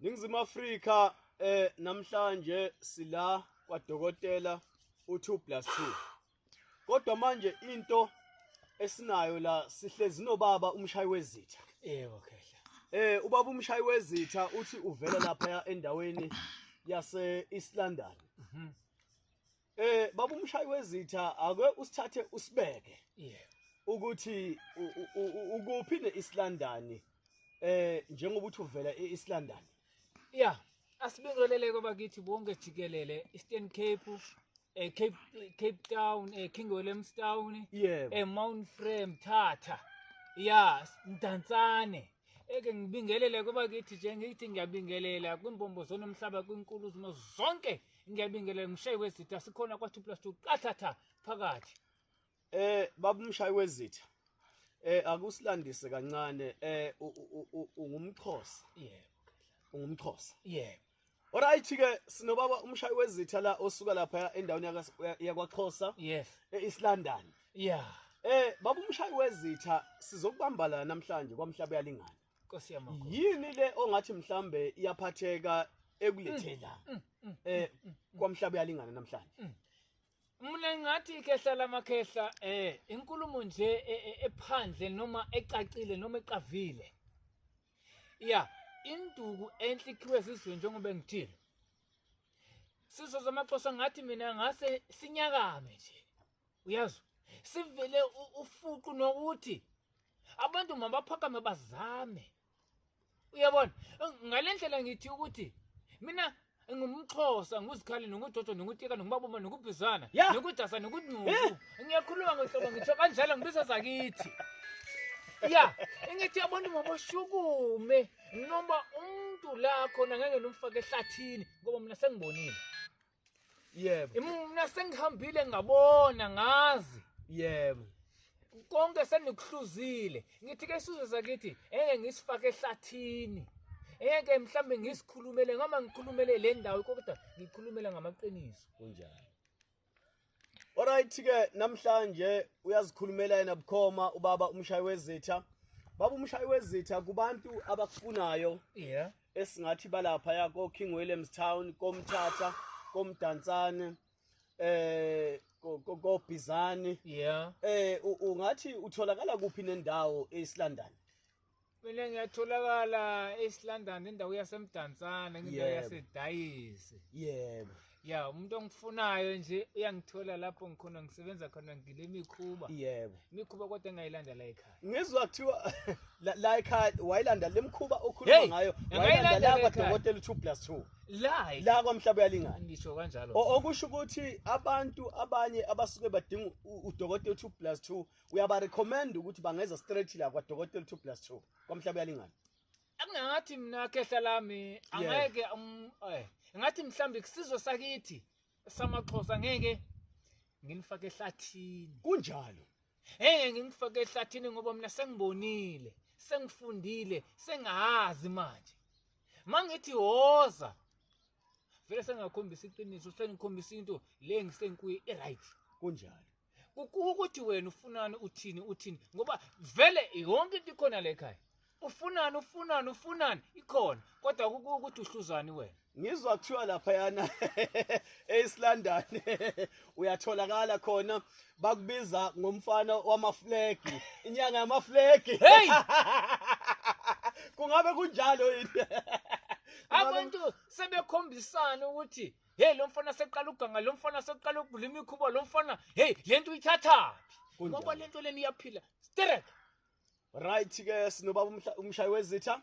Ningizimu Afrika namhlanje sila kwadokotela u2 plus 2. Kodwa manje into esinayo la sihlezi nobaba umshayi wezitha. Yebo khehla. Ubaba umshayi wezitha uthi uvela lapha endaweni yase East London. Baba umshayi wezitha ake usithathe usibeke. Yebo. Ukuthi ukuphi ne-East London njengoba uthi uvela e-East London. Yeah, asibingelele kwabakithi bonke jikelele Eastern Cape, Cape Town, King William's Town, Mount Frere, Mthatha. Yeah, Mdantsane. Eke ngibingelele kwabakithi nje ngithi ngiyabingelela kwimbombo zonomhlaba kwinkulu zimo zonke ngiyabingelela ngishaye wezitha sikhona kwa 2 plus 2 qathatha phakathi. Baba umshayi wezitha. Akusilandise kancane ungumXhosa. Yebo. UngumXhosa. Yebo. Alright ke sinobaba umshayi wezitha la osuka lapha endaweni yakwaXhosa. Yes. E-East London. Yeah. Baba umshayi wezitha sizokubamba la namhlanje kwamhlaba uyalingana. Nkosi yamakhosi. Yini le ongathi mhlambe iyaphatheka ekulethela kwamhlaba uyalingana namhlanje? Mina ngathi khehla lamakhehla inkulumo nje ephandle noma ecacile noma eqavile. Yeah, induku enhle ikhiwe ezizweni njengoba ngithile. Sizwe zamaXhosa ngathi mina ngase sinyakame nje. Uyazwa? Sivele ufuqu nokuthi abantu mabaphakame bazame. Uyabona? Ngalendlela ngithi ukuthi mina ngumXhosa nguzikhali nokujojo nokutika nokubaboma nokubhizana nokudasa nokuncuku. Ngiyakhuluma ngohlobo ngitsho kanjalo ngibiza zakithi. Yeah, ngithi abantu mabashukume noma umuntu la khona ngeke nomfake ehlathini ngoba mina sengibonile. Yebo. Mina sengihambile ngabona ngazi. Yebo. Konke senikuhluzile. Ngithi ke isizwe sakithi engeke ngisifake ehlathini. Engeke mhlambe ngisikhulumele ngama ngikhulumele le ndawo kodwa ngikhulumela ngamaqiniso. Kunjalo. Alright ke namhlanje uyazikhulumela yena bukhoma ubaba umshayi wezitha. Baba umshayi wezitha kubantu abakufunayo. Yeah. Esingathi balapha ya ko King William's Town, koMthatha, koMdantsane, koBhizane. Yeah. Ungathi utholakala kuphi nendawo eEast London? Mina ngiyatholakala eEast London indawo yaseMdantsane, indawo yaseDayisi. Yebo. Yeah, umuntu ongifunayo nje uyangithola lapho ngikhona ngisebenza khona ngile mikhuba. Yebo. Imikhuba kodwa engayilanda la ekhaya. Ngizwa kuthiwa la ekhaya wayilanda lemkhuba okhuluma ngayo, wayilanda la kwadokotela 2 plus 2. La la kwamhlaba uyalingana. Ngisho kanjalo. Okusho ukuthi abantu abanye abasuke badinga udokotela 2 plus 2 uyaba recommend ukuthi bangeza straight la kwadokotela 2 plus 2 kwamhlaba uyalingana. Angathi mina khehla lami angeke ngathi mhlambi kusizwe sakithi samaXhosa ngeke nginifake ehlathini. Kunjalo. Ngeke ngingifake ehlathini ngoba mina sengibonile, sengifundile, sengazi manje. Mangithi woza vele sengakhombisa iqiniso, sengikhombisa into le ngisengikuye i-right. Kunjalo. Ukuthi wena ufunani uthini uthini ngoba vele yonke into ikhona la ekhaya. Ufunani ufunani ufunani ikhona kodwa ukuthi uhluzani wena. Ngizwa kuthiwa lapha yana eEast London uyatholakala khona bakubiza ngomfana wamaflag, inyanga yamaflag. Hey! Kungabe kunjalo yini? Abantu sebekhombisana ukuthi hey lo mfana seqala uganga, lo mfana seqala ukuvula imikhuba, lo mfana hey lento uyithathaphi? Ngoba lento leni iyaphila. Straight. Right ke sinobaba umshayi wezitha.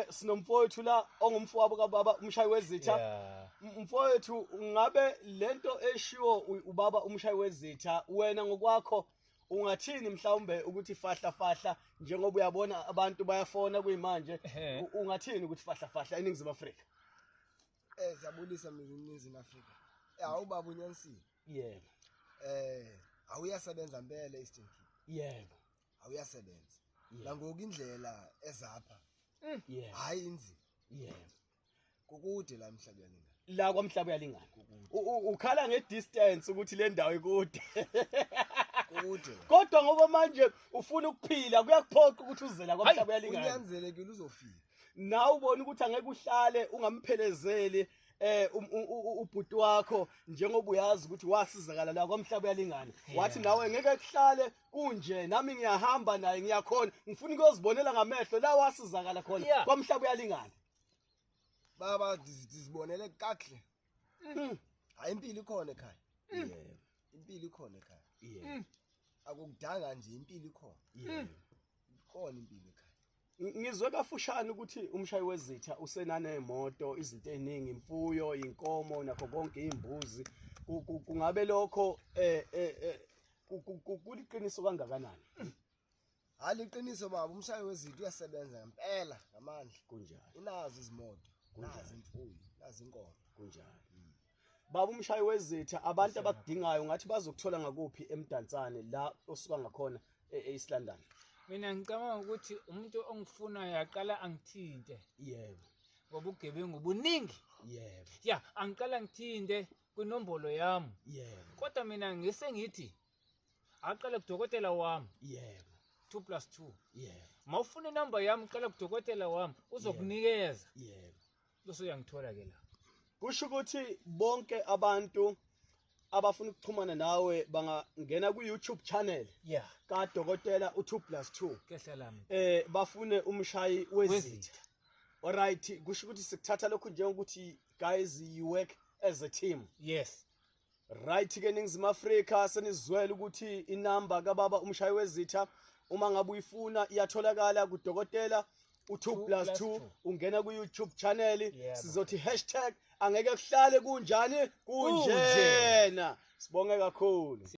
Sinomfowethu la ongumfowabo kababa umshayi wezitha. Mfowethu ngabe lento eshiwo ubaba umshayi wezitha wena ngokwakho ungathini mhlawumbe ukuthi fahla fahla njengoba uyabona abantu bayafona kuyimanje ungathini ukuthi fahla fahla eNingizimu Afrika? Siyabulisa mina eNingizimu Afrika. Awubaba unyanisile. Yebo. Awuyasebenza impela eEastern Cape. Yebo. Awuyasebenza. Nangoku indlela ezapha. Yebo. Hayi inzima. Yebo. Kukude la emhlabeni uyalingana. La kwamhlaba uyalingana. Ukhala ngedistance ukuthi le ndawo ikude. Kude. Kodwa ngoba manje ufuna ukuphila kuyakuphoqa ukuthi uzela kwamhlaba uyalingana. Unyanzelekile uzofika. Nawe ubona ukuthi angeke uhlale ungamphelezeli ubhuti wakho, njengoba uyazi ukuthi wasizakala la kwamhlaba uyalingana. Wathi nawe ngeke kuhlale kunje, nami ngiyahamba naye, ngiyakhona, ngifuna ukuyozibonela ngamehlo la wasizakala khona kwamhlaba uyalingana. Baba, ndizibonele kakuhle. Hayi, impilo ikhona ekhaya. Impilo ikhona ekhaya. Akukudanga nje, impilo ikhona. Ikhona impilo ekhaya. Ngizwe kafushane ukuthi umshayi wezitha usenanemoto, izinto eziningi, imfuyo, inkomo, nakho konke, imbuzi. Kungabe lokho kuliqiniso kangakanani? Hayi, liqiniso baba, umshayi wezitha uyasebenza ngempela ngamandla. Kunjalo. Unazo izimoto, nazo imfuyo, nazo inkomo. Kunjalo. Baba umshayi wezitha, abantu abakudingayo ngathi bazokuthola ngakuphi eMdantsane la osuka ngakhona e-East London? Mina ngicabanga ukuthi umuntu ongifunayo aqala angithinte. Ngoba ubugebengu buningi. Ya, angiqala ngithinte kwinombolo yami. Kodwa mina ngise ngithi aqale kudokotela wami. 2 plus 2. Mawufuna inamba yami, qala kudokotela wami, uzokunikeza. Bese uyangithola ke la. Kusho ukuthi bonke abantu abafuna ukuxhumana nawe bangangena ku YouTube channel kaDokotela u2 plus 2. Kehla lami. Bafune umshayi wezitha. Alright, kusho ukuthi sikuthatha lokhu njengokuthi guys, you work as a team. Yes. Right ke, Ningizimu Afrika, senizwela ukuthi inamba kababa umshayi wezitha, uma ngabe uyifuna, iyatholakala kudokotela u2 plus 2, ungena ku YouTube channel. Sizothi #AngekekuhlaleKunjani kunjena. Sibonge kakhulu.